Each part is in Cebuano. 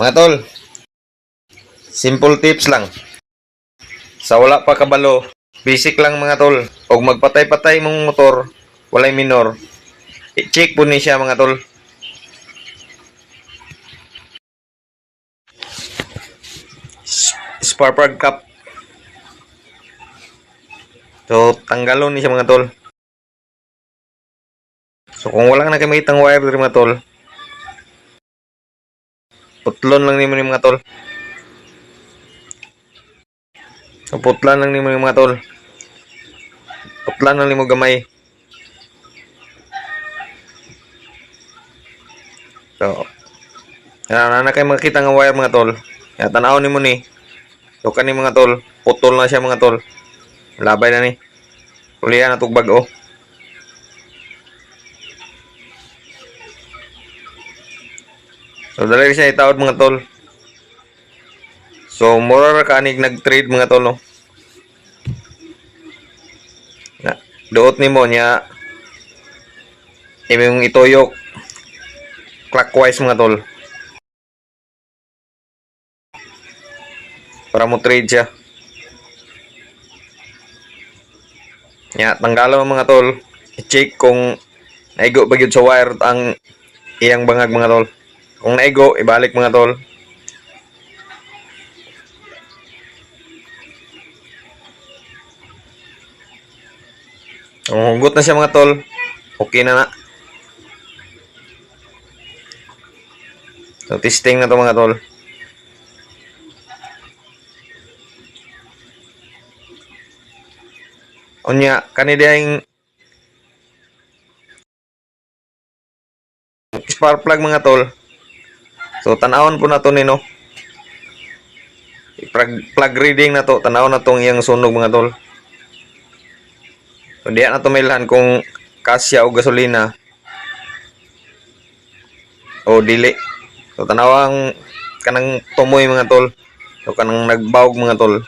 Mga tol, simple tips lang. Sa wala pa kabalo, basic lang, mga tol. Og magpatay-patay mong motor, walay minor. I-check po ni siya, mga tol. Spark plug cap. So, tanggalon ni siya, mga tol. So, kung wala na kayo makitang wire diri, mga tol, putlon lang nimo ni, mga tol. So, putlan lang nimo ni, mga tol. Putlan lang nimo gamay. So, yan na kayo makita nga wire, mga tol. Ya, tanaw nimo ni. So, kani, mga tol, putol na siya, mga tol. Labay na ni. Ulihan na tug bag-o. So, dali siya itaod, mga tol. So, mura ra kanig nag-trade, mga tol, no? Na, duot nimo niya. Imong ituyok clockwise, mga tol. Para mo trade siya. Nya, tanggalon mo, mga tol. I-check kung naigo ba gyud sa wire ang iyang bangag, mga tol. Kung naigo, ibalik, mga tol. Kung hugot na siya, mga tol, okay na na. So, testing na to, mga tol. Unya, kani diyang spark plug, mga tol. So, tanawon po na to ni, no. Plug reading na to, tanawon na tong iyang sunog, mga tol. So, diya na to mailhan kung kasya o gasolina o dili. So, tanawang kanang tumoy, mga tol. So, kanang nagbawg, mga tol.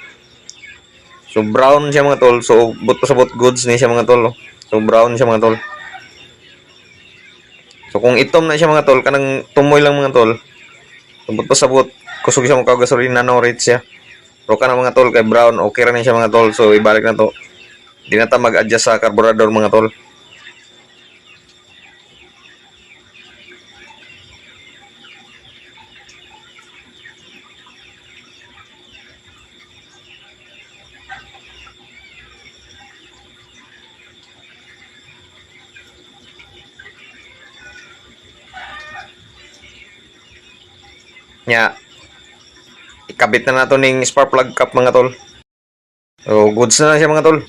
So, brown siya, mga tol. So, but sa but goods ni siya, mga tol, oh. So, brown siya, mga tol. So, kung itom na siya, mga tol, kanang tumoy lang, mga tol. So, but sa but, kusog siya mo gasolina, no rate siya. Pero kanang, mga tol, kay brown, okay ra ni siya, mga tol. So, ibalik na to. Di na ta mag-adjust sa karburador, mga tol. Nya, ikabit na nato ning spark plug cap, mga tol. So, goods na na siya, mga tol.